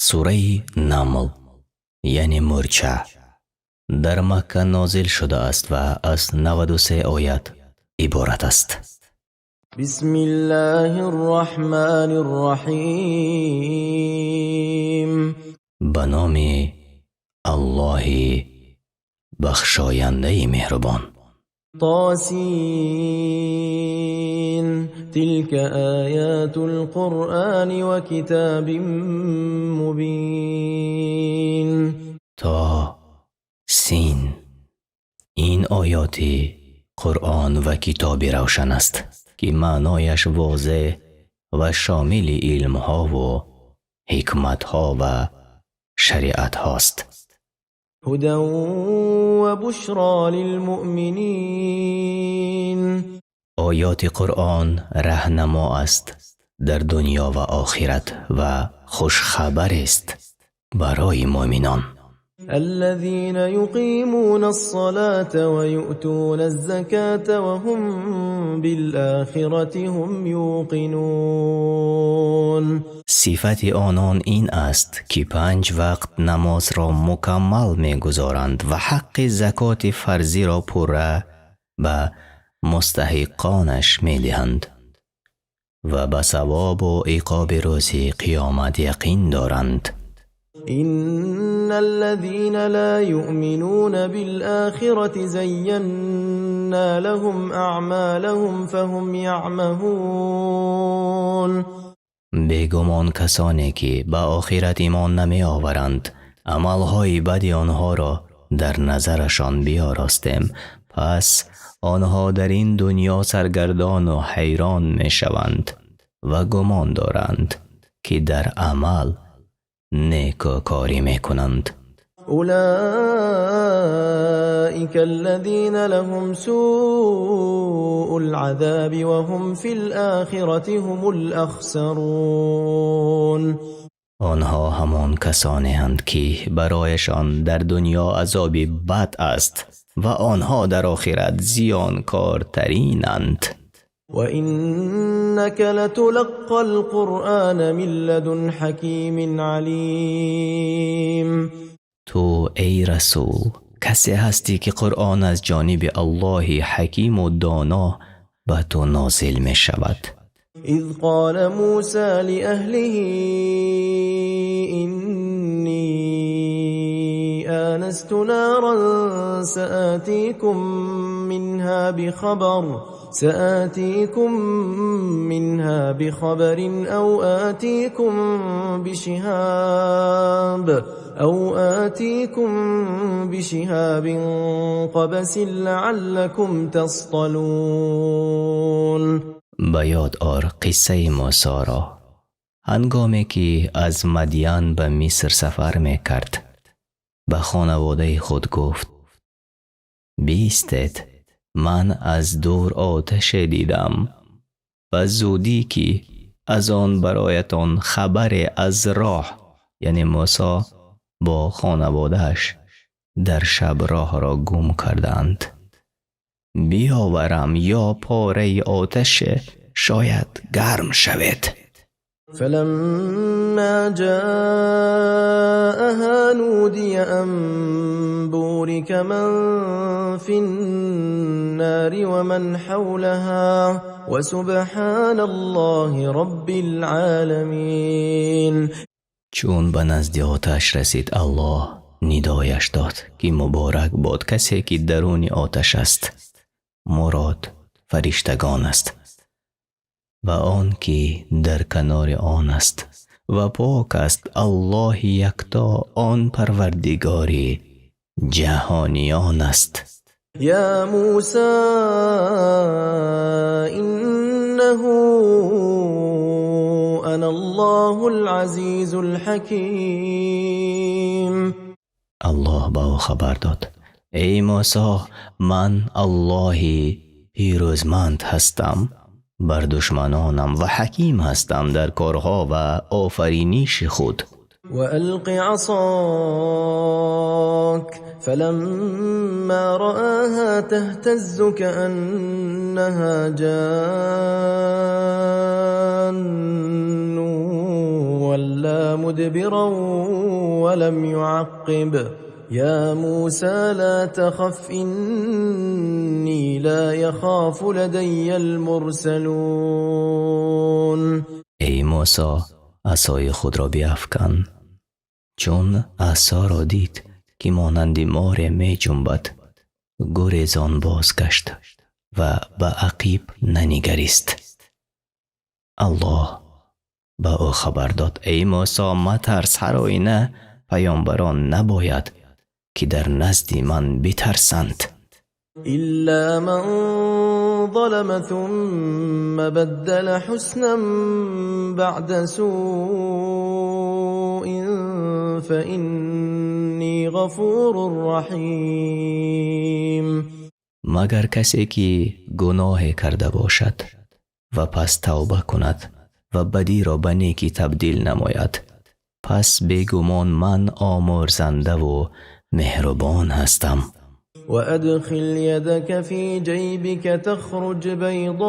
Сураи Намл, яъне мӯрча, дар Макка нозил шудааст ва аз 93 оят иборат аст. Бисмиллоҳир Роҳманир Роҳим. Ба номи Аллоҳи бахшояндаи меҳрубон. Тосин. Тилка оятул Қуръони ва китобим мубин. То Син. Ин оёти Қуръон ва китоби равшан аст, ки маънояш возеҳ ва шомили илмҳо ва ҳикматҳо ва шариатҳост. Ҳудан ва бушро лилмуъминин. Оёти Қуръон раҳнамо аст дар дунё ва охират ва хушхабарест барои муъминон. Аллазина юқимунас-салата ва юътуназ-заката ва ҳум бил-охирати ҳум юқинун. Сифати онон ин аст, ки панҷ вақт намозро мукаммал мегузоранд ва ҳаққи закоти фарзиро пурра ба мустаҳиқонаш медиҳанд ва ба савобу иқоби рӯзи қиёмат яқин доранд. Инналлазина ла юъминуна бил-охирати зайянна лаҳум аъмалаҳум фаҳум яъмаҳун. Бегумон касоне ки ба охират имон намеоваранд, амалҳои бади онҳоро дар назарашон биёростем, пас онҳо дар ин дунё саргардону ҳайрон мешаванд ва гумон доранд, ки дар амал некӯкорӣ мекунанд. Улоика аллазина лаҳум суул азоби ва ҳум фил охирати ҳумул ахсарун. Онҳо ҳамон касонеанд, ки барояшон дар дунё азоби бад аст ва онҳо дар охират зиёнкортаринанд. Ва иннака латулаққал Қуръона мин ладун ҳакимин алим. Ту эй расул касе ҳастӣ, ки Қуръон аз ҷониби Аллоҳи ҳакиму доно ба ту нозил мешавад. Из қола Мусо лиаҳлиҳи иннӣ онасту наран саотикум минҳа бихабарин ав отикум бишиҳабин қабасин лааллакум тастталун. Ба ёд ор қиссаи Мусоро, ҳангоме ки аз Мадян ба Миср сафар мекард, ба хонаводаи худ гуфт: биистед, ман аз дур оташе дидам ва зудӣ ки аз он бароятон хабаре аз роҳ, яъне Мусо бо хонаводааш дар шаб роҳро гум карданд, биёварам ё пораи оташе, шояд гарм шавед. Фаламма ҷааҳа нудия ан бурика ман фин-нари ва ман ҳавлаҳа ва субҳаналлоҳи роббил оламин. Чун ба назди оташ расид, Аллоҳ нидояш дод, ки муборак бод касе ки даруни оташ аст, мурод фариштагон аст, ва он ки дар канори он аст, ва пок аст Аллоҳи якто, он парвардигори ҷаҳониён аст. Ё Мусо иннаҳу аналлоҳул азизул ҳаким. Аллоҳ ба ӯ хабар дод: эй Мусо, ман Аллоҳи пирӯзманд ҳастам бар душманонам ва ҳаким ҳастам дар корҳо ва офариниши худ. Ва алқи асок фаламма раоҳо таҳтаззу кааннаҳо ҷаннун. تولى مدبرا ولم يعقب يا موسى لا تخف إني لا يخاف لدي المرسلون. Эй Мусо, асои худро биафкан. Чун асоро дид, ки монанди море меҷунбад, гурезон бозгашт ва ба ақиб нанигарист. Аллоҳ ба ӯ хабар дод: эй Мусо, матарс, ҳар оина паёмбарон набояд, ки дар назди ман битарсанд. إلا من ظلم ثم بدل حسنا بعد سوء فإني غفور رحيم. Магар касе, ки гуноҳе карда бошад ва пас тавба кунад ва бадиро ба некӣ табдил намояд, пас бегумон ман омӯрзандаву меҳрубон ҳастам. وأدخل يدك في جيبك تخرج بيضاء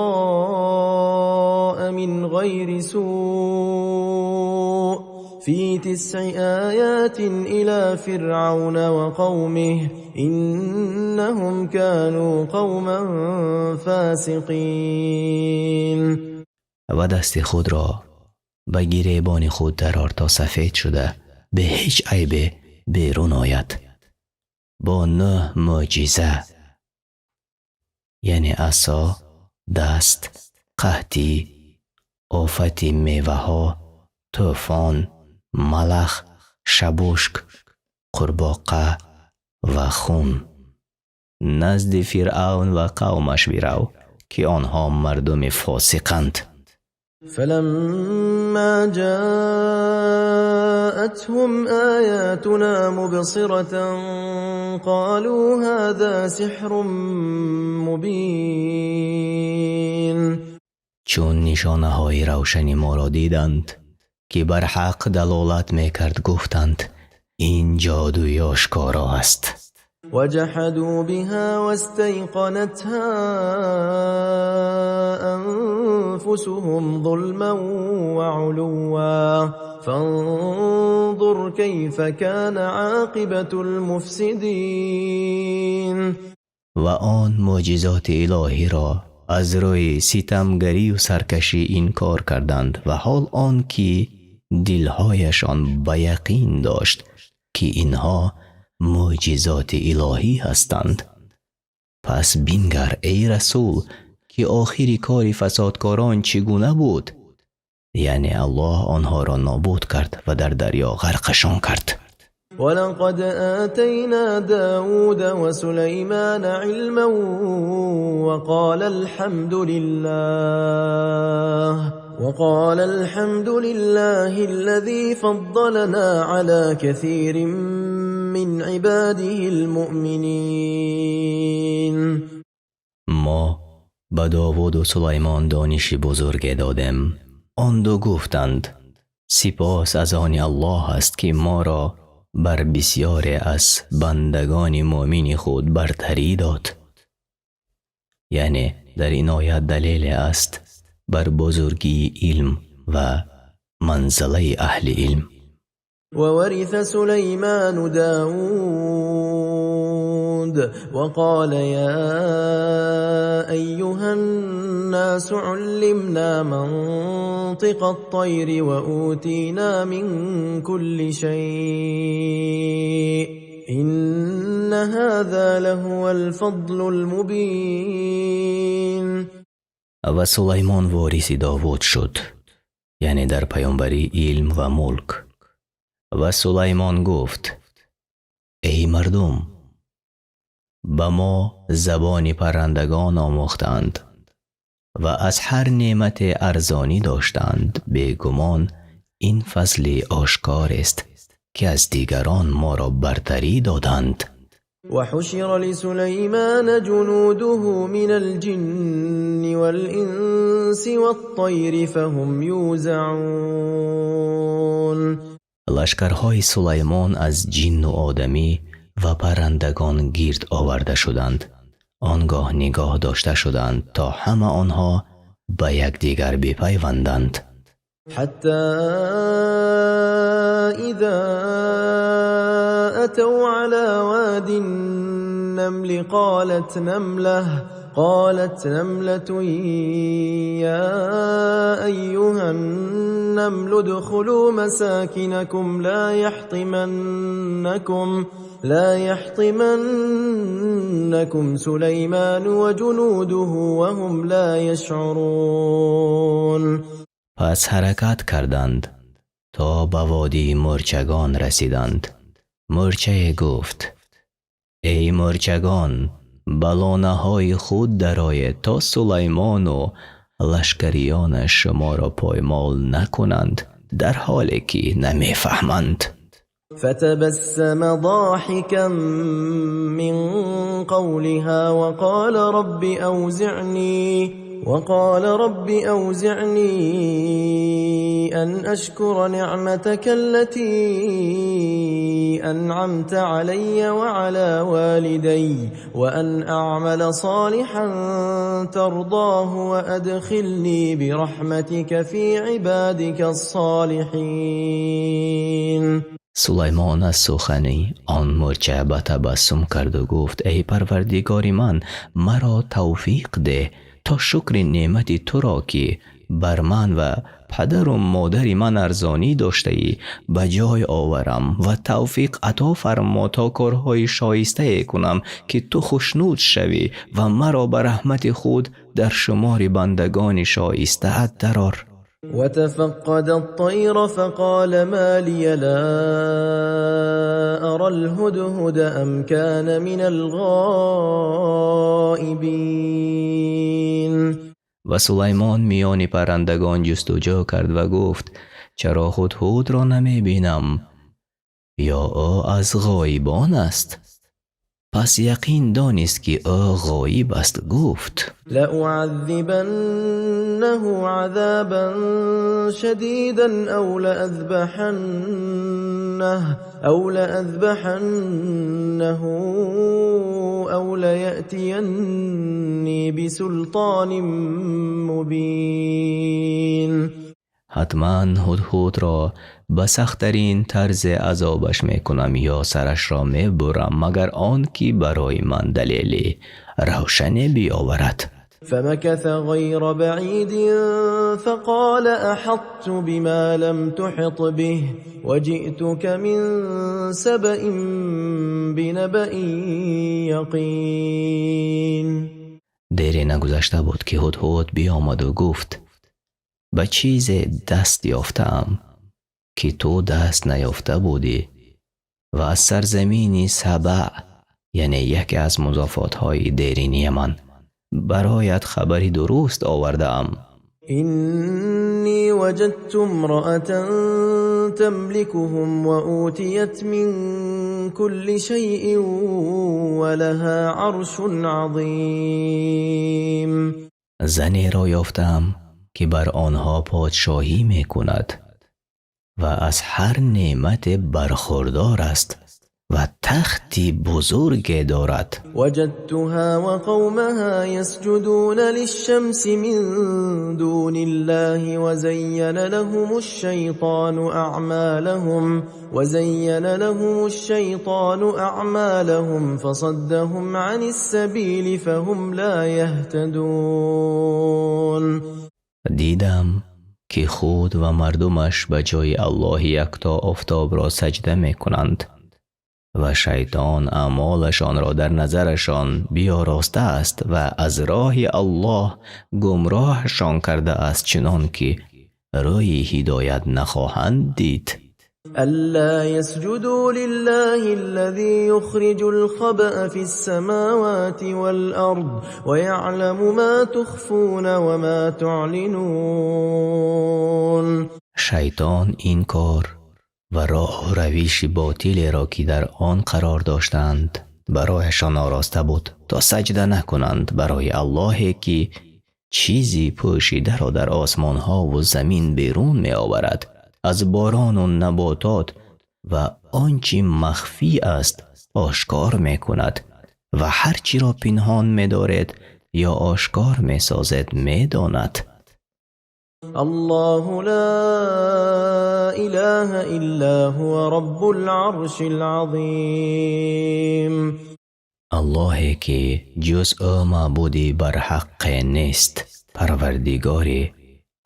من غير سوء في 9 آيات إلى فرعون وقومه إنهم كانوا قوما فاسقين. Ва дасти худро ба гиребони худ дарор, то сафед шуда бе ҳеҷ айбе берун ояд, бо нӯҳ мӯъҷиза, яъне асо, даст, қаҳтӣ, офати меваҳо, тӯфон, малах, шабушк, қурбоқа ва хун. Назди Фиръавн ва қавмаш бирав, ки онҳо мардуми фосиқанд. فلما جاءتهم آياتنا مبصرة قالوا هذا سحر مبين. Чун нишонаҳои равшани моро диданд, ки бар ҳақ далолат мекард, гуфтанд: ин ҷодуи ошкоро аст. وجحدوا بها واستيقنتها أنفسهم ظلما وعلوا فانظر كيف كان عاقبة المفسدين. Ва он мӯъҷизоти илоҳиро аз рӯи ситамгарию саркашӣ инкор карданд, ва ҳол он ки дилҳояшон ба яқин дошт, ки инҳо мӯъҷизоти илоҳӣ ҳастанд. Пас бингар, эй расул, ки охири кори фасодкорон чӣ гуна буд, яъне Аллоҳ онҳоро нобуд кард ва дар дарё ғарқашон кард. ولقد آتينا داود وسليمان علما وقال الحمد لله الذي فضلنا على كثير من عباده المؤمنين. Мо ба Довуду Сулаймон дониши бузурге додем. Он ду гуфтанд: сипос аз они Аллоҳ аст, ки моро бар бисёре аз бандагони муъмини худ бартарӣ дод. Яъне дар ин оят далеле аст бар бузургии илм ва манзалаи аҳли илм. وورث سليمان داود وقال يا أيها الناس علمنا منطق الطير وأوتينا من كل شيء إن هذا لهو الفضل المبين. Ва Сулаймон вориси Довуд шуд, яъне дар паёмбарӣ, илм ва мулк. Ва Сулаймон гуфт: эй мардум, ба мо забони паррандагон омӯхтанд ва аз ҳар неъмате арзонӣ доштанд. Бегумон, ин фазли ошкорест, ки аз дигарон моро бартарӣ доданд. وحشر لسليمان جنوده من الجن والإنس والطير فهم يوزعون. Лашкарҳои Сулаймон аз ҷинну одамӣ ва паррандагон гирд оварда шуданд. Он гоҳ нигоҳ дошта шуданд, то ҳама онҳо ба якдигар бипайванданд. حتى إذا أتوا على واد النمل قالت نملة يا أيها النمل ادخلوا مساكنكم لا يحطمنكم سليمان وجنوده وهم لا يشعرون. Пас ҳаракат карданд, то ба водии мӯрчагон расиданд. Мӯрчае гуфт: «Эй мӯрчагон, ба лонаҳои худ дароед, то Сулаймону лашкариёнаш шуморо поймол накунанд, дар ҳоле ки намефаҳманд». فتبسم ضاحكا من قولها وقال رب أوزعني أن أشكر نعمتك التي أنعمت علي وعلى والدي وأن أعمل صالحا ترضاه وأدخلني برحمتك في عبادك الصالحين. Сулаймон аз сухани он мӯрча ба табассум карду гуфт: «Эй Парвардигори ман, маро тавфиқ деҳ, то шукри неъмати туро, ки бар ман ва падару модари ман арзонӣ доштаӣ, ба ҷой оварам ва тавфиқ ато фармо, то корҳои шоистае кунам, ки ту хушнуд шавӣ, ва маро ба раҳмати худ дар шумори бандагони шоистаат дарор». وتفقد الطير فقال ما لي لا أرى الهدهد أم كان من الغائبين. Ва Сулаймон миёни паррандагон ҷустуҷӯ кард ва гуфт: «Чаро ҳудҳудро намебинам? Ё ӯ аз ғоибон аст?» Пас яқин донист, ки ӯ ғоиб аст, гуфт: لأعذبنه عذابا شديدا أو لأذبحنه أو ليأتيني بسلطان مبين. «Ҳатман ҳудҳудро ба сахттарин тарзе азобаш мекунам ё сарашро мебурам, магар он ки барои ман далели равшане биёварад». فمكث غير بعيد فقال أحطت بما لم تحط به وجئتك من سبإ بنبإ يقين. Дере нагузашта буд, ки ҳудҳуд биомаду гуфт: «Ба чизе даст ёфтаам, ки ту даст наёфта будӣ, ва аз сарзамини Сабаъ, яъне яке аз музофотҳои дерини Яман, бароят хабари дуруст овардаам». إني وجدت امرأة تملكهم وأوتيت من كل شيء ولها عرش عظيم. Занеро ёфтаам, ки бар онҳо подшоҳӣ мекунад ва аз ҳар неъмате бархурдор аст ва тахти бузурге дорад. وجدتها وقومها يسجدون للشمس من دون الله وزين لهم الشيطان أعمالهم فصدهم عن السبيل فهم لا يهتدون. Дидам, ки худ ва мардумаш ба ҷои Аллоҳи якто офтобро саҷда мекунанд ва шайтон аъмолашонро дар назарашон биёростааст ва аз роҳи Аллоҳ гумроҳашон кардааст, чунон ки рӯи ҳидоят нахоҳанд дид. ألا يسجدوا لله الذي يخرج الخبأ في السماوات والأرض ويعلم ما تخفون وما تعلنون. Шайтон ин кор ва роҳу равиши ботилеро, ки дар он қарор доштанд, барояшон ороста буд, то саҷда накунанд барои Аллоҳе, ки чизи пӯшидаро дар осмонҳову замин берун меоварад аз борону наботот ва он чи махфӣ аст ошкор мекунад ва ҳар чиро пинҳон медоред ё ошкор месозед, медонад. الله لا إله إلا هو رب العرش العظيم. Аллоҳе ки ҷуз ӯ маъбуди барҳаққе нест, Парвардигори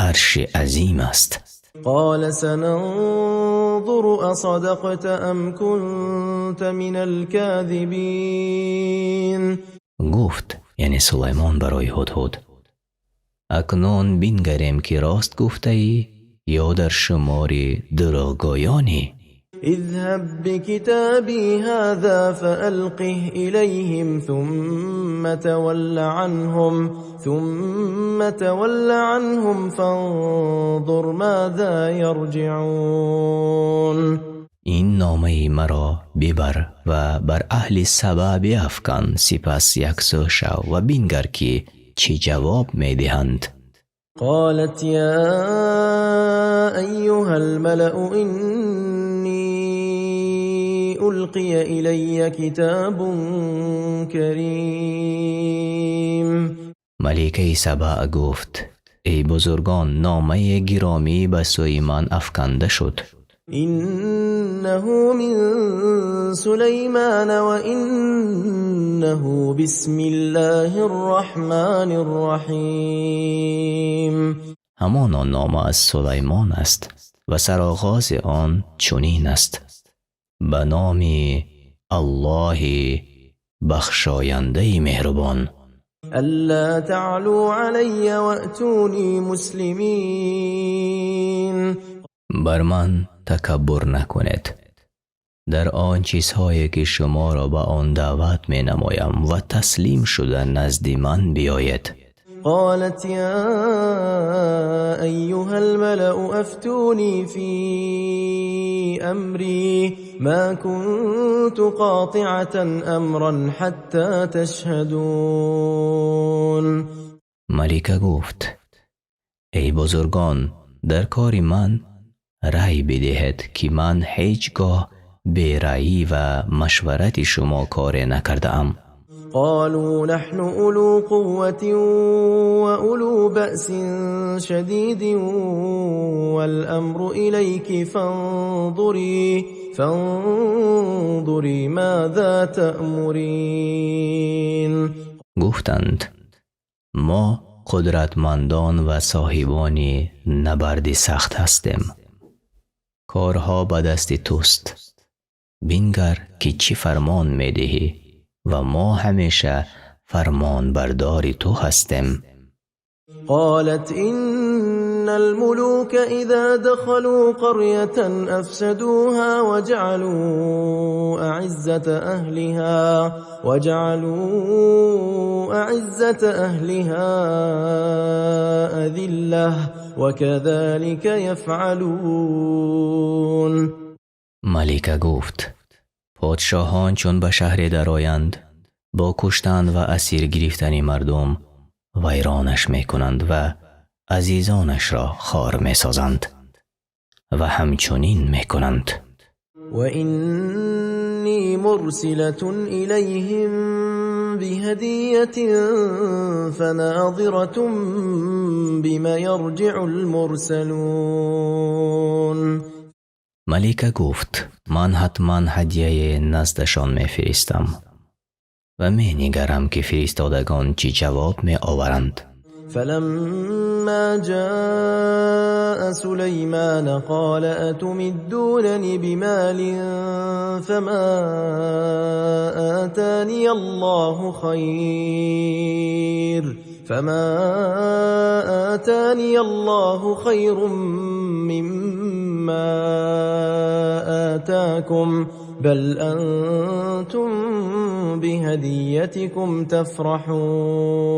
Арши Азим аст. قال سننظر أصدقت أم كنت من الكاذبين. Гуфт, яъне Сулаймон барои Ҳудҳуд: акнун бингарем, ки рост гуфтаӣ ё дар шумори дурӯғгӯёнӣ. اذهب بكتابي هذا فألقه إليهم ثم تول عنهم فانظر ماذا يرجعون. Ин номаи маро бибар ва бар аҳли Саба биафкан, сипас яксӯ шав ва бингар, ки чӣ ҷавоб медиҳанд. قالت يا أيها الملأ إني ألقي إلي كتاب كريم. Маликаи Саба гуфт: эй бузургон, номаи гиромӣ ба сӯи ман афканда шуд. إنه من سليمان وإنه بسم الله الرحمن الرحيم. Ҳамоно нома аз Сулаймон аст ва сароғози он чунин аст: ба номи Аллоҳи бахшояндаи меҳрубон. ألا تعلوا علي وأتوني مسلمين. Бар ман такаббур накунед дар он чизҳое, ки шуморо ба он даъват менамоям, ва таслим шуда назди ман биёед. قالت يا أيها الملأ أفتوني في أمري ما كنت قاطعة أمرا حتى تشهدون. Малика гуфт: эй бузургон, дар кори ман рай бидиҳед, ки ман ҳеҷ гоҳ бераъӣ ва машварати шумо коре накардаам. قالوا نحن أولو قوة وأولو بأس شديد والأمر إليك فانظري ماذا تأمرين. Гуфтанд: мо қудратмандон ва соҳибони набарди сахт ҳастем, корҳо ба дасти туст, бингар, ки чӣ фармон медиҳӣ, ва мо ҳамеша фармонбардори ту ҳастем. قالت إن الملوك إذا دخلوا قرية أفسدوها وجعلوا أعزة أهلها أذلة وكذلك يفعلون. Малика гуфт: подшоҳон чун ба шаҳре дароянд, бо куштан ва асир гирифтани мардум вайронаш мекунанд ва азизонашро хор месозанд ва ҳамчунин мекунанд. وإني مرسلة إليهم بهدية فناظرة بم يرجع المرسلون. Малика гуфт: ман ҳатман ҳадияе наздашон мефиристам ва менигарам, ки фиристодагон чӣ ҷавоб меоваранд. فلما جاء سليمان قال أتمدونن بمال فما آتاني الله خير مما آتاكم بل أنتم بهديتكم تفرحون.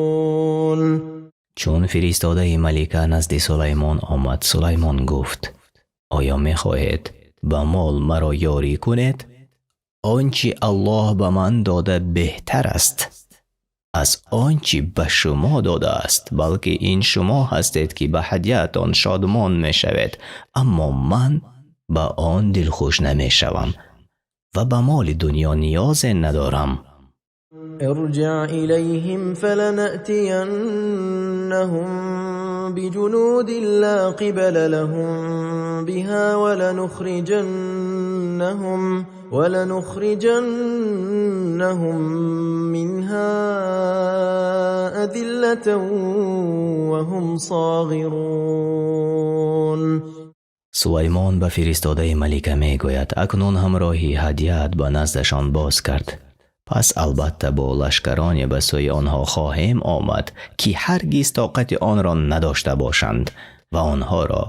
Чун фиристодаи малика назди Сулаймон омад, Сулаймон гуфт: оё мехоҳед ба мол маро ёрӣ кунед? Он чи Аллоҳ ба ман дода беҳтар аст аз он чи ба шумо додааст, балки ин шумо ҳастед, ки ба ҳадияатон шодмон мешавед, аммо ман ба он дилхуш намешавам ва ба моли дунё ниёзе надорам. ارجع إليهم فلنأتينهم بجنود لا قبل لهم بها ولنخرجنهم منها أذلة وهم صاغرون. Сулаймон ба фиристодаи малика мегӯяд: акнун ҳамроҳи ҳадият ба наздашон боз кард, пас албатта бо лашкароне ба сӯи онҳо хоҳем омад, ки ҳаргиз тоқати онро надошта бошанд ва онҳоро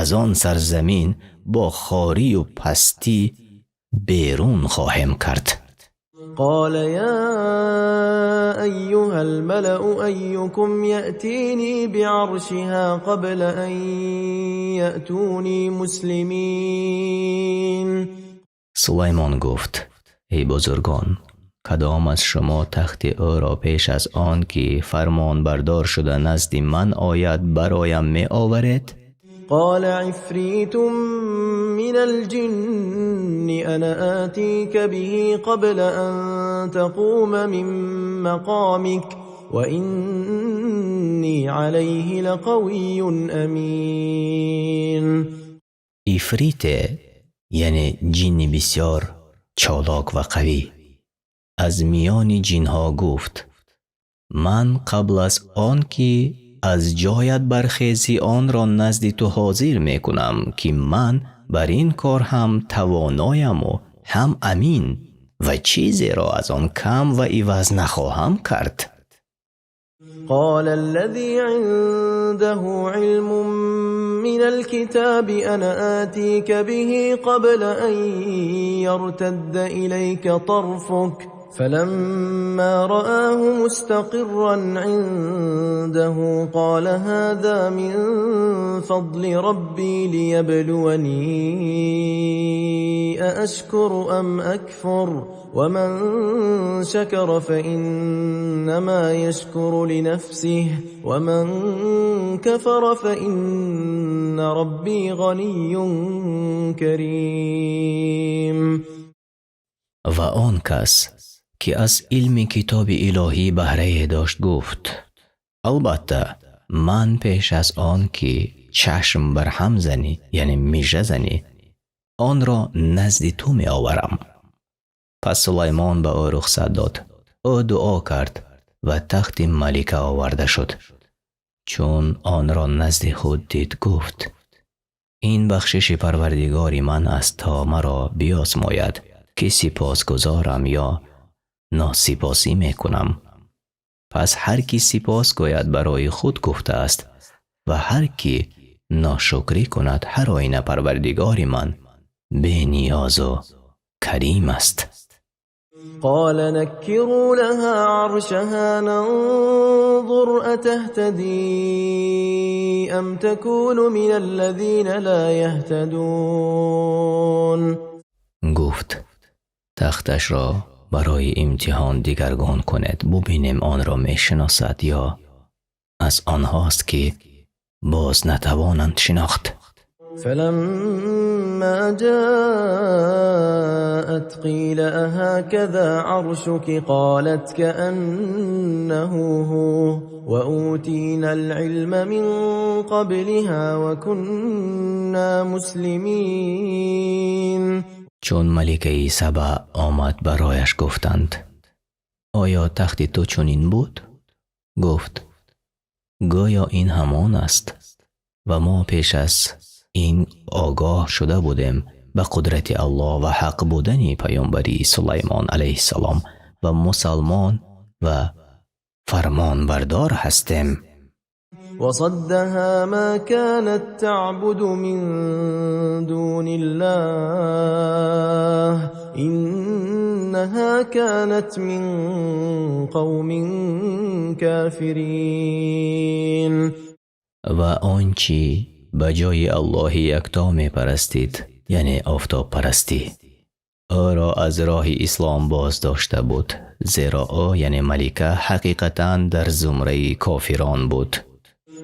аз он сарзамин бо хорию пастӣ берун хоҳем кард. قال يا أيها الملأ أيكم يأتيني بعرشها قبل أن يأتوني مسلمين. Сулаймон гуфт: эй бузургон, кадом аз шумо тахти ӯро пеш аз он ки фармонбардор шуда назди ман ояд, бароям меоваред? قال عفريت من الجن أنا آتيك به قبل أن تقوم من مقامك وإني عليه لقوي أمين. Ифрите, яъне ҷинни бисёр чолок ва қавӣ аз миёни ҷинҳо, гуфт: ман қабл аз он ки аз ҷоят бархезӣ, онро назди ту ҳозир мекунам, ки ман бар ин кор ҳам тавонояму ҳам амин ва чизеро аз он кам ва иваз нахоҳам кард. قال الذي عنده علم من الكتاب أنا آتيك به قبل أن يرتد إليك طرفك. فلما رآه مستقرا عنده قال هذا من فضل ربي ليبلوني أأشكر أم أكفر ومن شكر فإنما يشكر لنفسه ومن كفر فإن ربي غني كريم. Ва он кас ки аз илми китоби илоҳӣ баҳрае дошт, гуфт: албатта ман пеш аз он ки чашм бар ҳам занӣ, яъне мижа занӣ, онро назди ту меоварам. Пас Сулаймон ба ӯ рухсат дод. Ӯ дуо кард ва тахти малика оварда шуд. Чун онро назди худ дид, гуфт: ин бахшиши парвардигори ман аст, то маро биозмояд, ки сипосгузорам ё носипосӣ мекунам. Пас ҳар ки сипос гӯяд, барои худ гуфтааст ва ҳар ки ношукрӣ кунад, ҳар оина парвардигори ман бениёзу карим аст. قال نكروا لها عرشها ننظر أتهتدي أم تكون من الذين لا يهتدون. Гуфт: тахташро барои имтиҳон дигаргун кунед, бубинем онро мешиносад ё аз онҳост, ки боз натавонанд шинохт. فلما جاءت قيل أهكذا عرشك؟ قالت كأنه هو وأوتينا العلم من قبلها وكنا مسلمين. Чун маликаи Саба омад, барояш гуфтанд: оё тахти ту чунин буд? Гуфт: гӯё ин ҳамон аст ва мо пеш аз ин огоҳ шуда будем ба қудрати Аллоҳ ва ҳақ будани паёмбарии Сулаймон алайҳиссалом ва мусалмон ва фармонбардор ҳастем. وصدها ما كانت تعبد من دون الله إنها كانت من قوم كافرين. Ва он чӣ ба ҷои Аллоҳи якто мепарастид, яъне офтобпарастӣ, ӯро аз роҳи ислом боздошта буд, зеро ӯ, яъне малика, ҳақиқатан дар зумраи кофирон буд.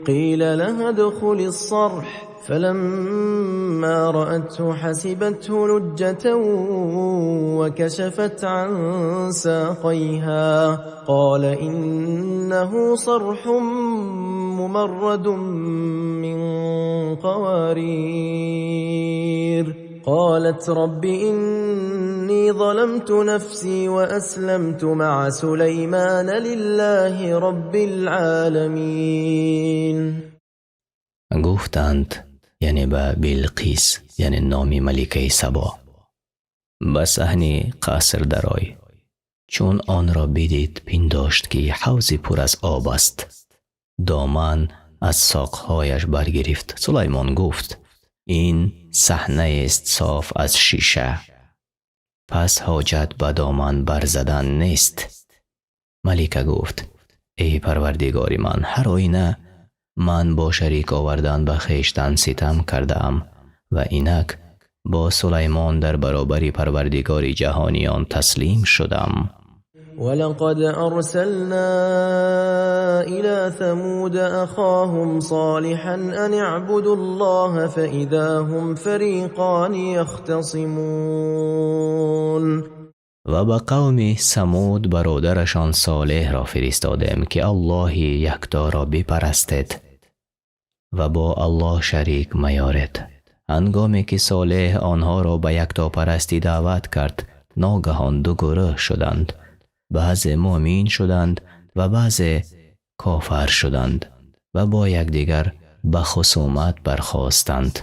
قيل لها ادخلي الصرح. فلما رأته حسبته لجة وكشفت عن ساقيها قال إنه صرح ممرد من قوارير قالت رب إني ظلمت نفسي وأسلمت مع سليمان لله رب العالمين. Гуфтанд, яъне ба Билқис, яъне номи маликаи Сабо: ба саҳни қаср дарой. Чун онро бидид, пиндошт, ки ҳавзи пур аз об аст, доман аз соқҳояш баргирифт. Сулаймон гуфт: ин саҳнаест соф аз шиша, пас ҳоҷат ба доман барзадан нест. Малика гуфт: эй Парвардигори ман, ҳар оина ман бо шарик овардан ба хештан ситам кардаам ва инак бо Сулаймон дар баробари Парвардигори ҷаҳониён таслим шудам. ولقد أرسلنا إلى ثمود أخاهم صالحا أن اعبدوا الله فإذا هم فريقان يختصمون. Ва ба қавми Самуд бародарашон Солеҳро фиристодем, ки Аллоҳи якторо бипарастед ва бо Аллоҳ шарик маёред. Ҳангоме ки Солеҳ онҳоро ба яктопарастӣ даъват кард, ногаҳон ду гурӯҳ шуданд: баъзе муъмин шуданд ва баъзе кофар шуданд ва бо якдигар ба хусумат бархостанд.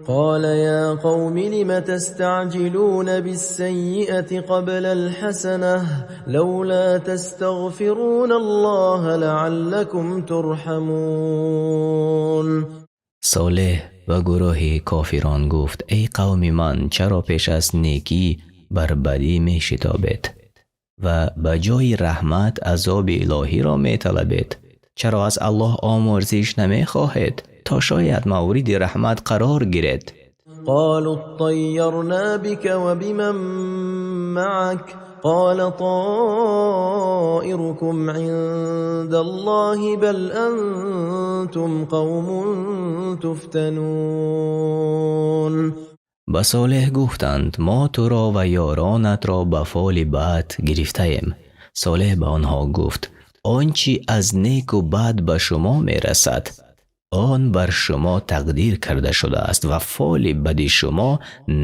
قال يا قوم لم تستعجلون بالسيئة قبل الحسنة لولا تستغفرون الله لعلكم ترحمون. Солеҳ ба гурӯҳи кофирон гуфт: эй қавми ман, чаро пеш аз некӣ бар бадӣ мешитобед ва ба ҷои раҳмат азоби илоҳиро металабед? Чаро аз Аллоҳ омӯрзиш намехоҳед, то шояд мавриди раҳмат қарор гиред? قالوا اطيرنا بك وبمن معك قال طائركم عند الله بل أنتم قوم تفتنون. Ба Солеҳ гуфтанд: мо туро ва ёронатро ба фоли бад гирифтаем. Солеҳ ба онҳо гуфт: он чӣ аз неку бад ба шумо мерасад, он бар шумо тақдир карда шудааст ва фоли бади шумо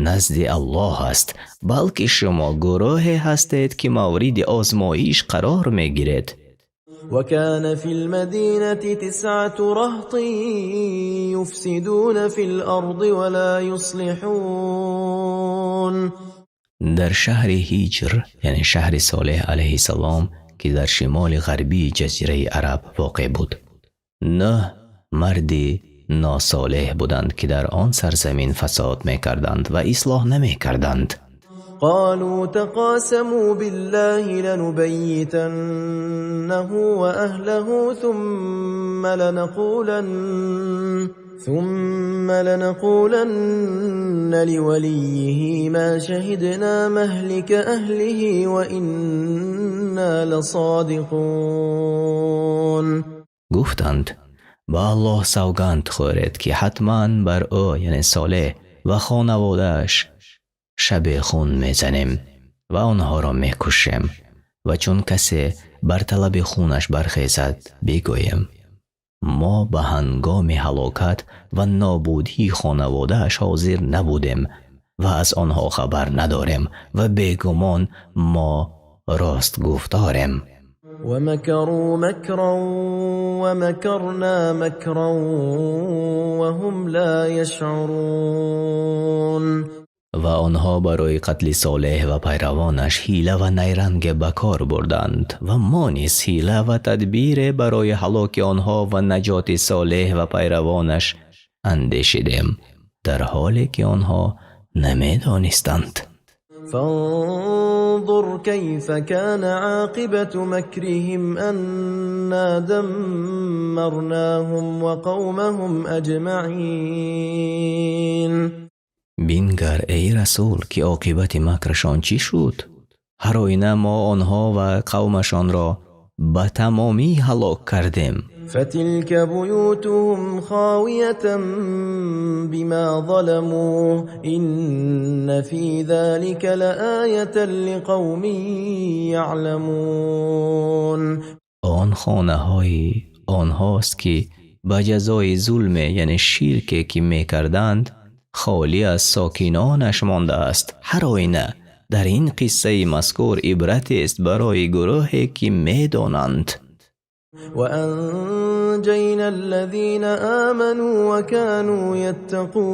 назди Аллоҳ аст, балки шумо гурӯҳе ҳастед, ки мавриди озмоиш қарор мегиред. وكان في المدينة تسعة رهط يفسدون في الأرض ولا يصلحون. Дар шаҳри Ҳиҷр, яъне шаҳри Солеҳ алайҳиссалом, ки дар шимоли ғарбии ҷазираи Араб воқеъ буд, нӯҳ марди носолеҳ буданд, ки дар он сарзамин фасод мекарданд ва ислоҳ намекарданд. قالوا تقاسموا بالله لنبيتنه وأهله ثم لنقولن لوليه ما شهدنا مهلك أهله وإنا لصادقون. Гуфтанд: ба Аллоҳ савганд хӯред, ки ҳатман бар ӯ, яъне Солеҳ, ва хонаводааш шабехун мезанем ва онҳоро мекушем ва чун касе бар талаби хунаш бархезад, бигӯем: мо ба ҳангоми ҳалокат ва нобудии хонаводааш ҳозир набудем ва аз онҳо хабар надорем ва бегумон мо ростгуфторем. ومكروا مكرا ومكرنا مكرا وهم لا يشعرون. Ва онҳо барои қатли Солеҳ ва пайравонаш ҳила ва найранге ба кор бурданд ва мо низ ҳила ва тадбире барои ҳалоки онҳо ва наҷоти Солеҳ ва пайравонаш андешидем, дар ҳоле ки онҳо намедонистанд. فانظر كيف كان عاقبة مكرهم أنا دمرناهم وقومهم أجمعين. Бингар, эй расул, ки оқибати макрашон чӣ шуд. Ҳар оина мо онҳо ва қавмашонро ба тамомӣ ҳалок кардем. فتلك بيوتهم خاوية بما ظلموا إن في ذلك لآية لقوم يعلمون. Он хонаҳои онҳост, ки ба ҷазои зулме, яъне ширке, ки мекарданд, холӣ аз сокинонаш мондааст. Ҳар оина дар ин қиссаи мазкур ибратест барои гурӯҳе, ки медонанд. وأنجينا الذين آمنوا وكانوا يتقون.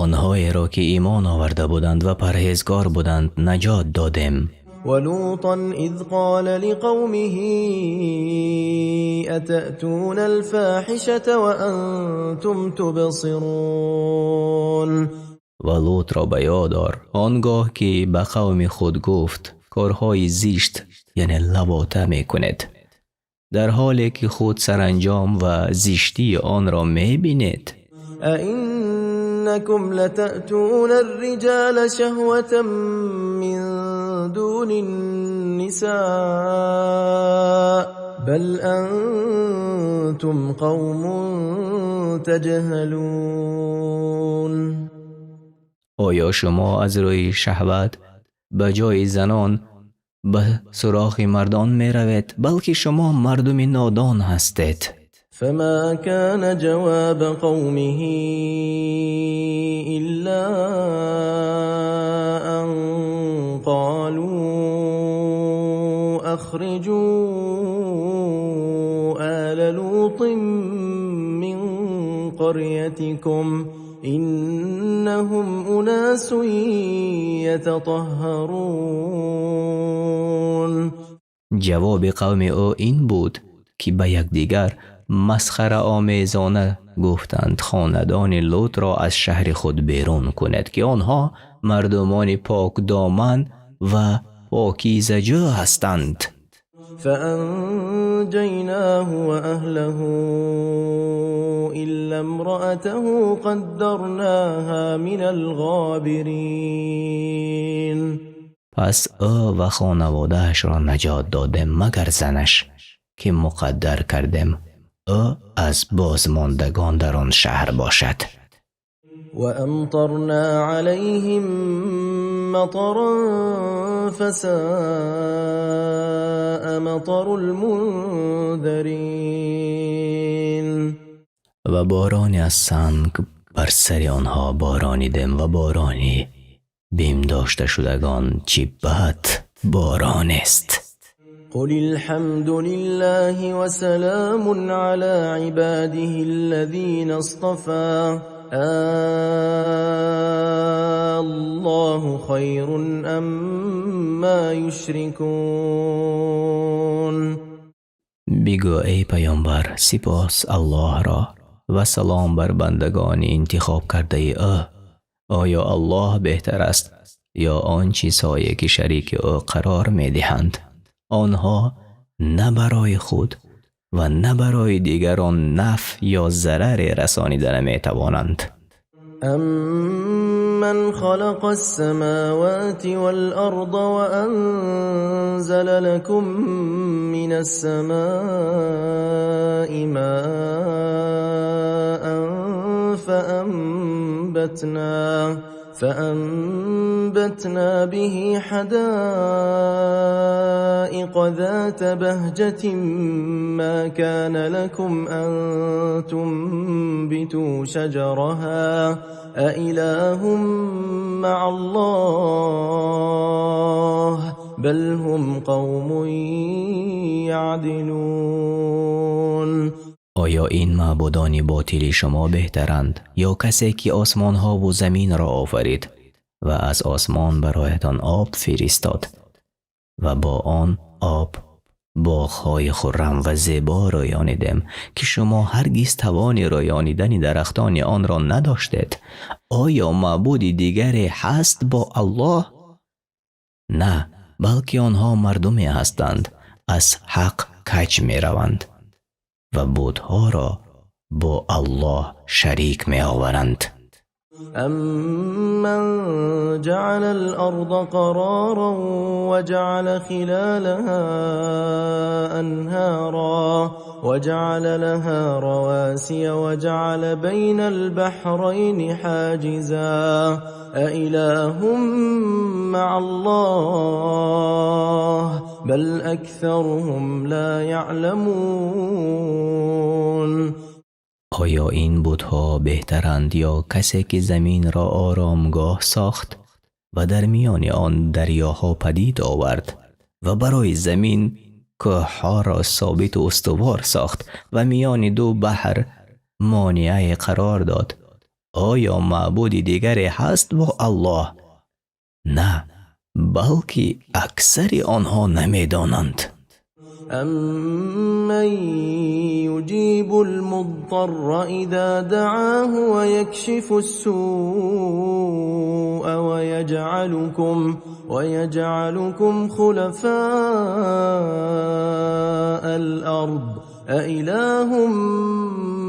Онҳоеро, ки имон оварда буданд ва парҳезгор буданд, наҷот додем. ولوطا إذ قال لقومه أتأتون الفاحشة وأنتم تبصرون. Ва Лутро ба ёд ор, он гоҳ ки ба қавми худ гуфт: корҳои зишт, яъне лавота, мекунед, дар ҳоле ки худ саранҷом ва зиштии онро мебинед. أئنكم لتأتون الرجال شهوة من دون النساء بل أنتم قوم تجهلون. Оё шумо аз рӯи шаҳват ба ҷои занон ба суроғи мардон меравед? Балки шумо мардуми нодон ҳастед. فما كان جواب قومه إلا أن قالوا أخرجوا آل لوط من قريتكم إنهم أناس يتطهرون. Ҷавоби қавми ӯ ин буд, ки ба якдигар масхараомезона гуфтанд: хонадони Лутро аз шаҳри худ берун кунед, ки онҳо мардумони покдоман ва покизаҷӯ ҳастанд. فأنجيناه وأهله إلا امرأته قدرناها من الغابرين. Пас ӯ ва хонаводаашро наҷот додем, магар занаш, ки муқаддар кардем ӯ аз бозмондагон дар он шаҳр бошад. وأمطرنا عليهم مطرا فساء مطر المنذرين. Ва бороне аз санг бар сари онҳо боронидем, ва борони бимдошташудагон чӣ бад боронест. قل الحمد لله وسلام على عباده الذين اصطفى الله خير أما يشركون. Бигӯ, эй паёмбар: сипос Аллоҳро ва салом бар бандагони интихоб кардаи ӯ. Оё Аллоҳ беҳтар аст ё он чизҳое, ки шарики ӯ қарор медиҳанд? Онҳо на барои худ ва на барои дигарон нафъ ё зараре расонида наметавонанд. أمن خلق السماوات والأرض وأنزل لكم من السماء ماء فأنبتنا به حدائق ذات بهجة ما كان لكم أن تنبتوا شجرها أإله مع الله بل هم قوم يعدلون. Оё ин маъбудони ботили шумо беҳтаранд ё касе, ки осмонҳову заминро офарид ва аз осмон бароятон об фиристод ва бо он об боғҳои хуррам ва зебо рӯёнидем, ки шумо ҳаргиз тавони рӯёнидани дарахтони онро надоштед? Оё маъбуди дигаре ҳаст бо Аллоҳ? На, балки онҳо мардуме ҳастанд, аз ҳақ каҷ мераванд ва бутҳоро бо Аллоҳ шарик меоваранд. أمن جعل الأرض قرارا وجعل خلالها أنهارا وجعل لها رواسي وجعل بين البحرين حاجزا أإله مع الله بل أكثرهم لا يعلمون. Оё ин бутҳо беҳтаранд ё касе, ки заминро оромгоҳ сохт ва дар миёни он дарёҳо падид овард ва барои замин кӯҳҳоро собиту устувор сохт ва миёни ду баҳр монеае қарор дод? Оё маъбуди дигаре ҳаст бо Аллоҳ? На, балки аксари онҳо намедонанд. أمن يجيب المضطر إذا دعاه ويكشف السوء ويجعلكم خلفاء الأرض أإله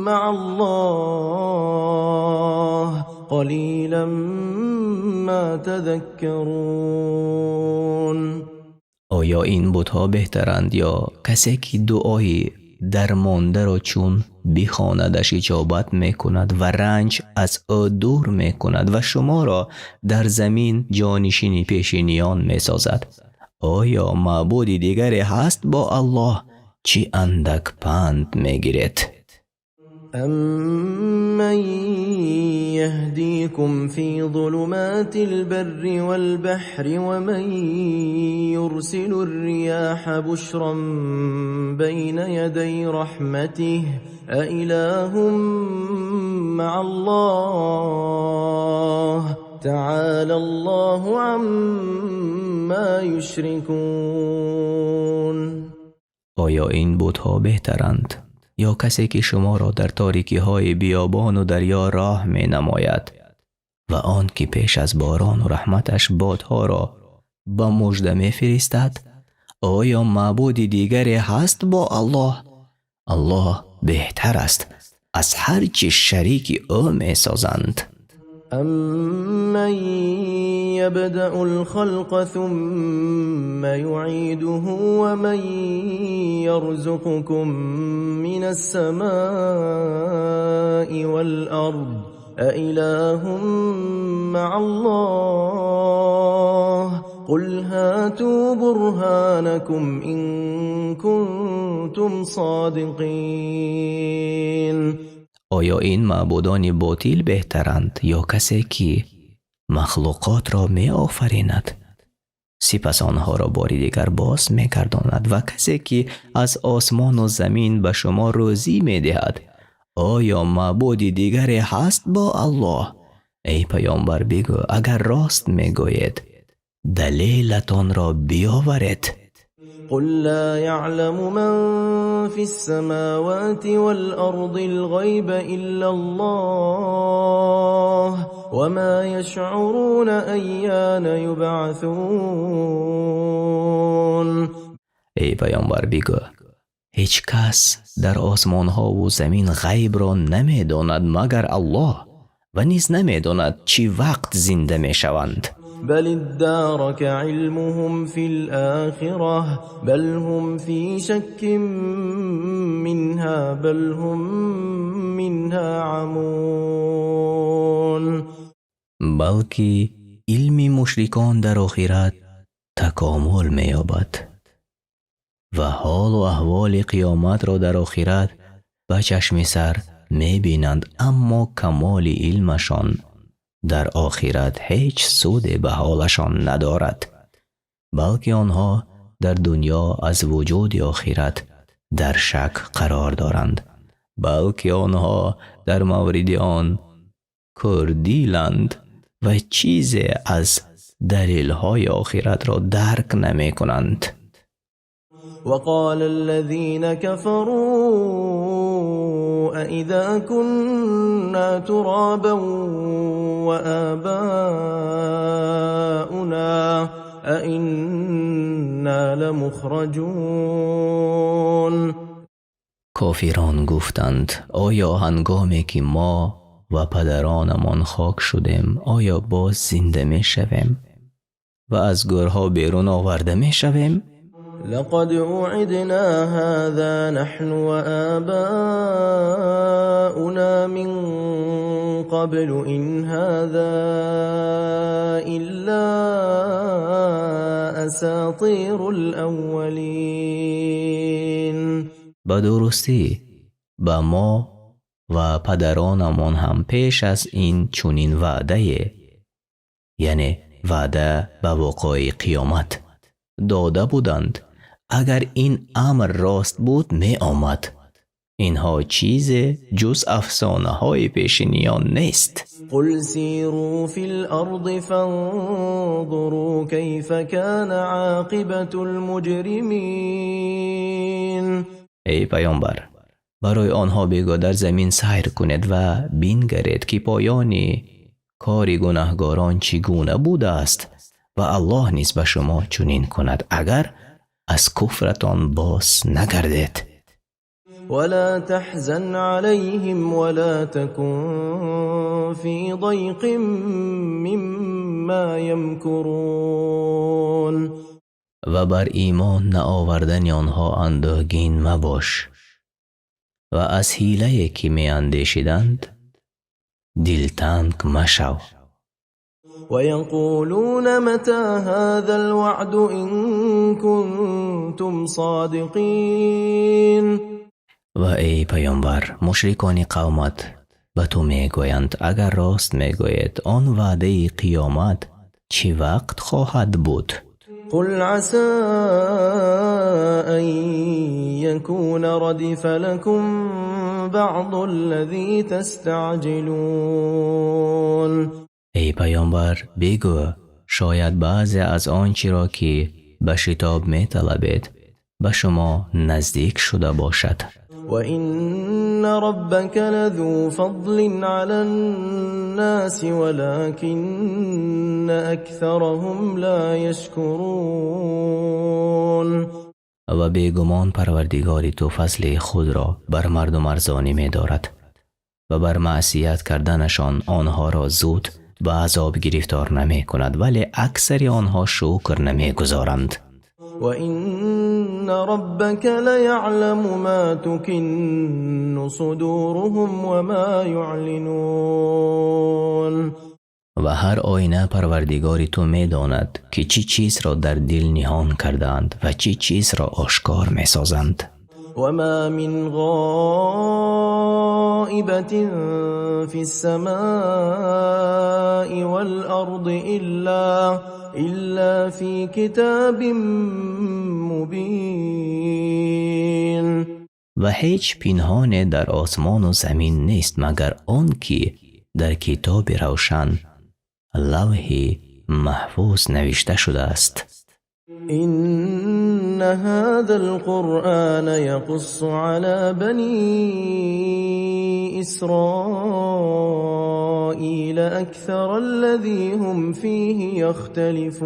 مع الله قليلا ما تذكرون. Оё ин бутҳо беҳтаранд ё касе, ки дуои дармондаро чун бихонадаш иҷобат мекунад ва ранҷ аз ӯ дур мекунад ва шуморо дар замин ҷонишини пешиниён месозад? Оё маъбуди дигаре ҳаст бо Аллоҳ? Чӣ андак панд мегиред. أمن يهديكم في ظلمات البر والبحر ومن يرسل الرياح بشرا بين يدي رحمته أإله مع الله تعالى الله عما يشركون. Оё ин бутҳо беҳтаранд ё касе, ки шуморо дар торикиҳои биёбону дарё роҳ менамояд ва он ки пеш аз борону раҳматаш бодҳоро ба мужда мефиристад? Оё маъбуди дигаре ҳаст бо Аллоҳ? Аллоҳ беҳтар аст аз ҳар чи шарики ӯ месозанд. أمن يبدأ الخلق ثم يعيده ومن يرزقكم من السماء والأرض أإله مع الله قل هاتوا برهانكم إن كنتم صادقين. Оё ин маъбудони ботил беҳтаранд ё касе, ки махлуқотро меофаринад, сипас онҳоро бори дигар боз мегардонад, ва касе, ки аз осмону замин ба шумо рӯзӣ медиҳад? Оё маъбуди дигаре ҳаст бо Аллоҳ? Эй паёмбар, бигӯ: агар рост мегӯед, далелатонро биёваред. قل لا يعلم من في السماوات والأرض الغيب إلا الله وما يشعرون أيان يبعثون. Эй паёмбар, бигӯ: ҳеҷ кас дар осмонҳову замин ғайбро намедонад, магар Аллоҳ, ва низ намедонад, чӣ вақт зинда мешаванд. بل ادارك علمهم في الآخرة بل هم في شك منها بل هم منها عمون. Балки илми мушрикон дар охират такомул меёбад ва ҳолу аҳволи қиёматро дар охират ба чашми сар мебинанд, аммо камоли илмашон дар охират ҳеҷ суде ба ҳолашон надорад, балки онҳо дар дунё аз вуҷуди охират дар шак қарор доранд, балки онҳо дар мавриди он кӯрдиланд ва чизе аз далелҳои охиратро дарк намекунанд. وقال الذين كفروا أإذا كنا ترابا وآباؤنا أإنا لمخرجون. Кофирон гуфтанд: оё ҳангоме ки мо Ва падаронамон хок шудем, оё боз зинда мешавем ва аз гӯрҳо берун оварда мешавем? لقد وعدنا هذا نحن وآباؤنا من قبل إن هذا إلا أساطير الأولين. Ба дурустӣ ба мо ва падаронамон ҳам пеш аз ин чунин ваъдае, яъне ваъда ба вуқӯи қиёмат, дода буданд. Агар ин амр рост буд, меомад. Инҳо чизе ҷуз афсонаҳои пешиниён нест. قل سيروا في الأرض فانظروا كيف كان عاقبة المجرمين. Эй паёмбар, барои онҳо бигӯ: дар замин сайр кунед ва бингаред, ки поёни кори гунаҳгорон чӣ гуна будааст, ва Аллоҳ низ ба шумо чунин кунад, агар аз куфратон боз нагардед. ولا تحزن عليهم ولا تكن في ضيق مما يمكرون. Ва бар имон наовардани онҳо андӯҳгин мабош ва аз ҳилае, ки меандешиданд, дилтанг машав. ويقولون متى هذا الوعد إن كنتم صادقين. Ва эй паёмбар, мушрикони қавмат ба ту мегӯянд: агар рост мегӯед, он ваъдаи қиёмат чӣ вақт хоҳад буд? قل عسى أن يكون ردف لكم بعض الذي تستعجلون. Эй паёмбар, бигӯ: шояд баъзе аз он чиро, ки ба шитоб металабед, ба шумо наздик шуда бошад. وإن ربك لذو فضل على الناس ولكن أكثرهم لا يشكرون. Ва бегумон Парвардигори ту фазли худро бар мардум арзонӣ медорад ва бар маъсият карданашон онҳоро зуд ба азоб гирифтор намекунад, вале аксари онҳо шукр намегузоранд. وإن ربك ليعلم ما تكن صدورهم وما يعلنون. Ва ҳар оина Парвардигори ту медонад, ки чӣ чизро дар дил ниҳон кардаанд ва чӣ чизро ошкор месозанд. وما من غائبة في السماء والأرض إلا في كتاب مبين. Ва ҳеҷ пинҳоне дар осмону замин нест, магар он ки дар китоби равшан, Лавҳи Маҳфуз, навишта шудааст. إن هذا القرآن يقص على بني إسرائيل أكثر الذي هم فيه يختلفون.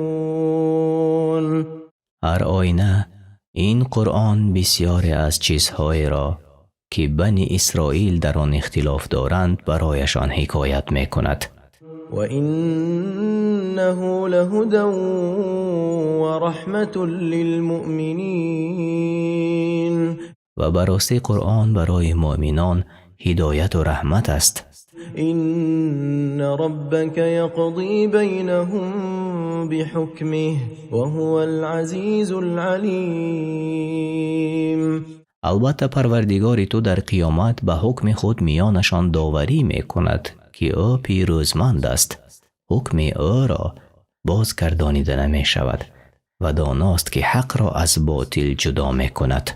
Ҳар оина ин Қуръон бисёре аз чизҳоеро, ки Бани Исроил дар он ихтилоф доранд, барояшон ҳикоят мекунад. وإنه لهدى ورحمة للمؤمنين. Ва ба ростӣ Қуръон барои муъминон ҳидояту раҳмат аст. إن ربك يقضي بينهم بحكمه وهو العزيز العليم. Албатта, Парвардигори ту дар қиёмат ба ҳукми худ миёнашон доварӣ мекунад, ки ӯ пирӯзманд аст, ҳукми ӯро бозгардонида намешавад, ва доност, ки ҳақро аз ботил ҷудо мекунад.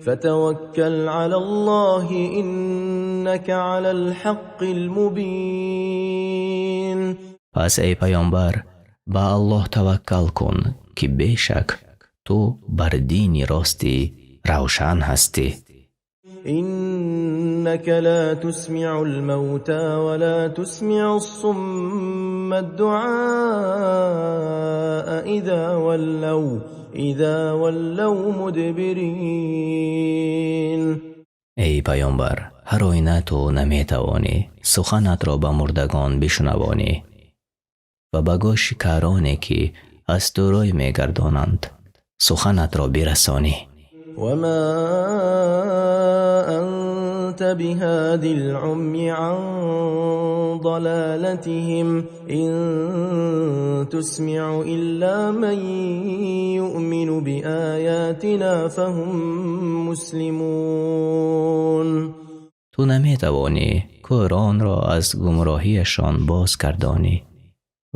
فتوكل على الله إنك على الحق المبين. Пас эй паёмбар, ба Аллоҳ таваккал кун, ки бешак ту бар дини рости равшан ҳастӣ. إنك لا تسمع الموتى ولا تسمع الصم الدعاء إذا ولوا مدبرين. Эй паёмбар, Ҳар оина ту наметавонӣ суханатро ба мурдагон бишнавонӣ ва ба гӯши кароне, ки аз ту рӯй мегардонанд, суханатро бирасонӣ. وما أنت بهاد العمي عن ضلالتهم إن تسمع إلا من يؤمن بآياتنا فهم مسلمون. Ту наметавонӣ кӯронро аз гумроҳиашон бозгардонӣ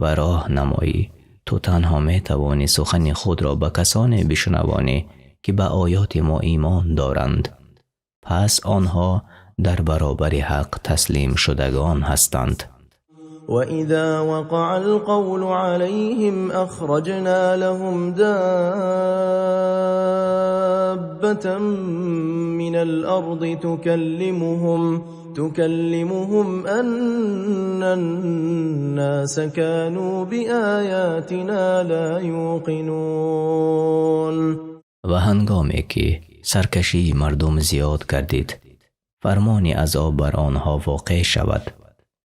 ва роҳ намоӣ. Ту танҳо метавонӣ сухани худро ба касоне бишнавонӣ, ки ба оёти мо имон доранд, пас онҳо дар баробари ҳақ таслимшудагон ҳастанд. وإذا وقع القول عليهم أخرجنا لهم دابة من الأرض تكلمهم أن الناس كانوا بآياتنا لا يوقنون. Ва ҳангоме ки саркашии мардум зиёд гардид, фармони азоб бар онҳо воқеъ шавад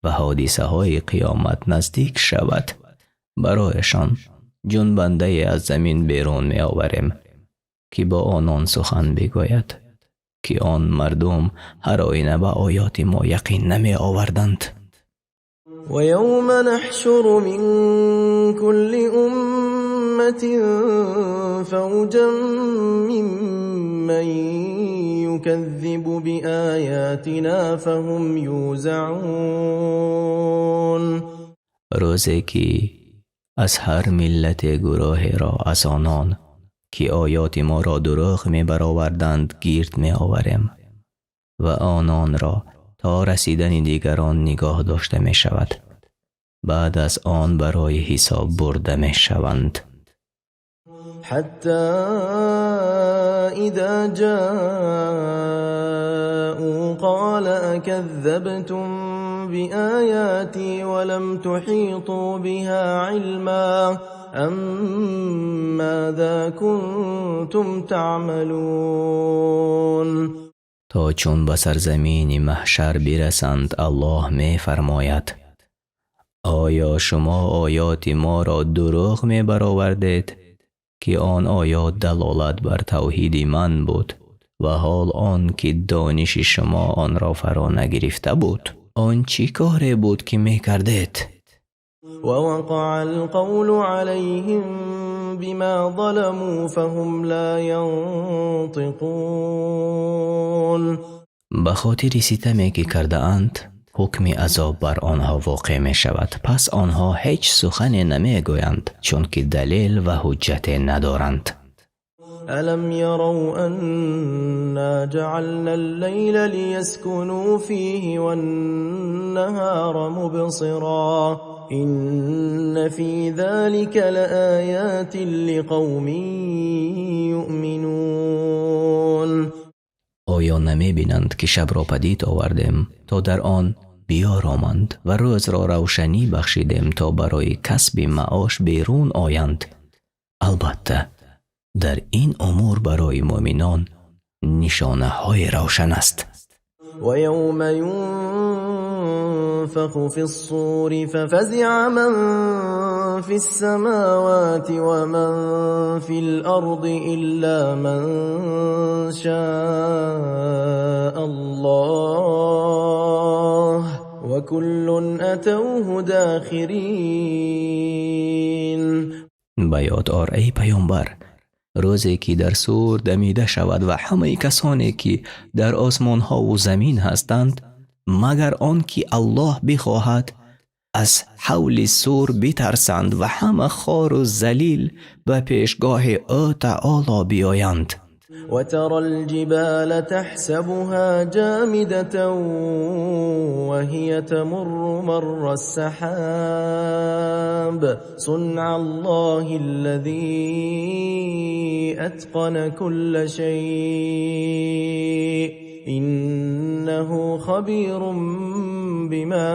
ва ҳодисаҳои қиёмат наздик шавад, барояшон ҷунбандае аз замин берун меоварем, ки бо онон сухан бигӯяд, ки он мардум ҳар оина ба оёти мо яқин намеоварданд. ويوم نحشر من كل أمة فوجا ممن يكذب بآياتنا فهم يوزعون. Рӯзе ки аз ҳар миллате гурӯҳеро аз онон, ки оёти моро дурӯғ мебароварданд, гирд меоварем ва ононро то расидани дигарон нигоҳ дошта мешавад. Баъд аз он барои ҳисоб бурда мешаванд. حتى إذا جاءوا قال أكذبتم بآياتي ولم تحيطوا بها علما أم ماذا كنتم تعملون. То чун ба сарзамини маҳшар бирасанд, Аллоҳ мефармояд: «Оё шумо оёти моро дурӯғ мебаровардед, ки он оёт далолат бар тавҳиди ман буд, ва ҳол он ки дониши шумо онро фаро нагирифта буд? Он чӣ коре буд, ки мекардед?» ووقع القول عليهم بما ظلموا فهم لا ينطقون. Ба хотири ситаме, ки кардаанд, ҳукми азоб бар онҳо воқеъ мешавад, пас онҳо ҳеҷ сухане намегӯянд, чунки далел ва ҳуҷҷате надоранд. ألم يروا أنا جعلنا الليل ليسكنوا فيه والنهار مبصرا إن في ذلك لآيات لقوم يؤمنون. Оё намебинанд, ки шабро падид овардем, то дар он биёроманд, ва рӯзро равшанӣ бахшидем, то барои касби маош берун оянд? Албатта, дар ин умур барои муъминон нишонаҳои равшан аст. ويوم ينفخ في الصور ففزع من في السماوات ومن في الأرض إلا من شاء الله وكل أتوه داخرين. Ба ёд ор, эй паёмбар, рӯзе ки дар сур дамида шавад ва ҳамаи касоне, ки дар осмонҳову замин ҳастанд, магар он ки Аллоҳ бихоҳад, аз ҳавли сур битарсанд ва ҳама хору залил ба пешгоҳи ӯ таоло биёянд. وترى الجبال تحسبها جامدة وهي تمر مر السحاب صنع الله الذي أتقن كل شيء إنه خبير بما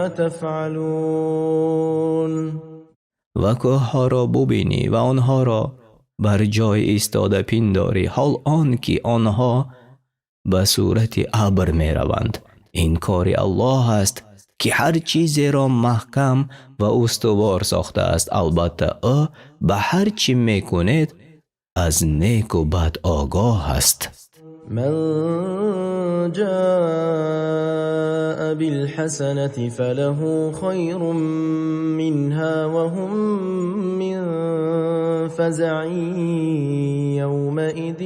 تفعلون. Ва кӯҳҳоро бубинӣ ва онҳоро бар ҷой истода пиндорӣ, ҳол он ки онҳо ба сурати абр мераванд. Ин кори Аллоҳ аст, ки ҳар чизеро маҳкам ва устувор сохтааст. Албатта, ӯ ба ҳар чӣ мекунед аз неку бад огоҳ аст. من جاء بالحسنة فله خير منها وهم من فزع يومئذ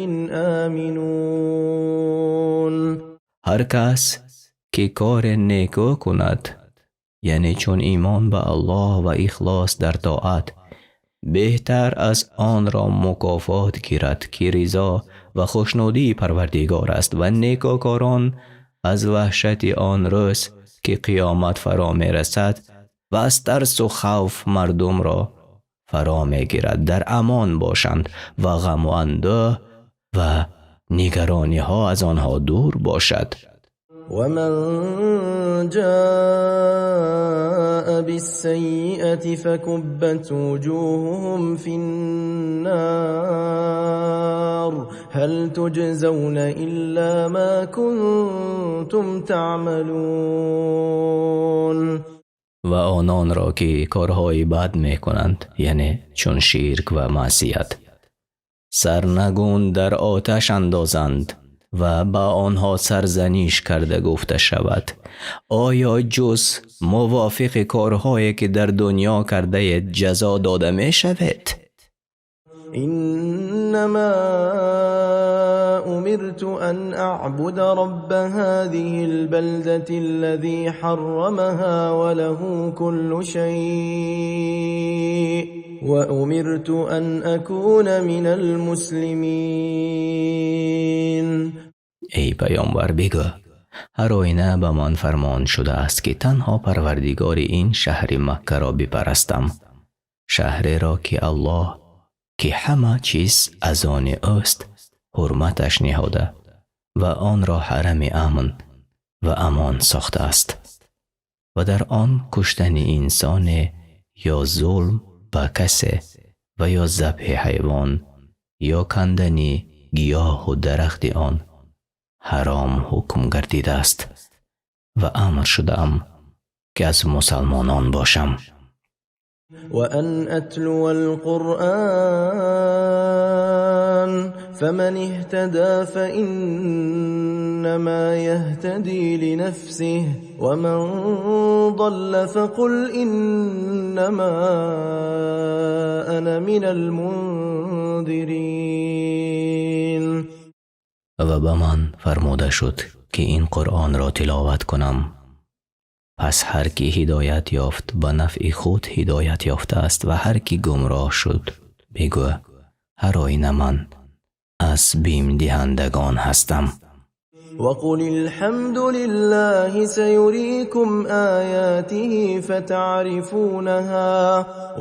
آمنون. Ҳар кас ки кори некӯ кунад, яъне чун имон ба Аллоҳ ва ихлос дар тоат, беҳтар аз онро мукофот гирад, ки ризо ва хушнудии Парвардигор аст, ва некӯкорон аз ваҳшати он рӯз, ки қиёмат фаро мерасад ва аз тарсу хавф мардумро фаро мегирад, дар амон бошанд ва ғаму андӯҳ ва нигарониҳо аз онҳо дур бошад. ومن جاء بالسيئة فكبت وجوههم في النار هل تجزون إلا ما كنتم تعملون. Ва ононро, ки корҳои бад мекунанд, яъне чун ширк ва маъсият, сарнагун дар оташ андозанд ва ба онҳо сарзаниш карда гуфта шавад: «Оё ҷуз мувофиқи корҳое, ки дар дунё кардаед, ҷазо дода мешавед?» إنما أمرت أن أعبد رب هذه البلدة الذي حرمها وله كل شيء وأمرت أن أكون من المسلمين. Эй паёмбар, бигӯ: «Ҳар оина ба ман фармон шудааст, ки танҳо Парвардигори ин шаҳри Маккаро бипарастам, шаҳреро, ки Аллоҳ, ки ҳама чиз аз они ӯст, ҳурматаш ниҳода ва онро ҳарами амн ва амон сохтааст ва дар он куштани инсоне ё зулм ба касе ва ё забҳи ҳайвон ё кандани гиёҳу дарахти он ҳаром ҳукм гардидааст, ва амр шудаам, ки аз мусалмонон бошам». وأن أتلو القرآن فمن اهتدى فإنما يهتدي لنفسه ومن ضل فقل إنما أنا من المنذرين. Ва ба ман фармуда шуд, ки ин Қуръонро тиловат кунам. Пас ҳар ки ҳидоят ёфт, ба нафъи худ ҳидоят ёфтааст, ва ҳар ки гумроҳ шуд, бигӯ: «Ҳар оина ман аз бимдиҳандагон ҳастам». وقل الحمد لله سيريكم آياته فتعرفونها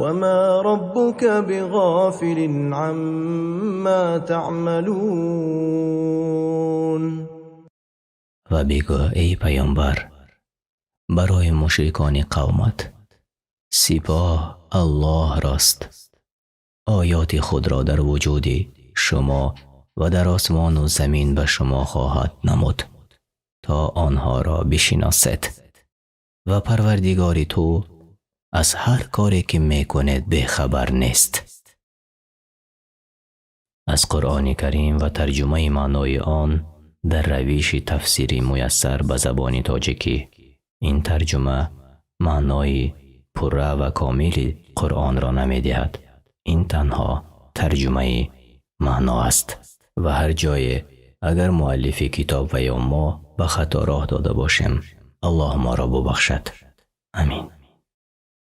وما ربك بغافل عما تعملون. Ва бигӯ, эй паёмбар, барои мушрикони қавмат: «Сипоҳ Аллоҳрост. Оёти худро дар вуҷуди шумо ва дар осмону замин ба шумо хоҳад намуд, то онҳоро бишиносед, ва Парвардигори ту аз ҳар коре, ки мекунед, бехабар нест». Аз Қуръони Карим ва тарҷумаи маънои он дар равиши тафсири муяссар ба забони тоҷикӣ. Ин тарҷума маънои пурра ва комили Қуръонро намедиҳад. Ин танҳо тарҷумаи маъно аст ва ҳар ҷое агар муаллифи китоб ва ё мо ба хато роҳ дода бошем, Аллоҳ моро бубахшад. Амин.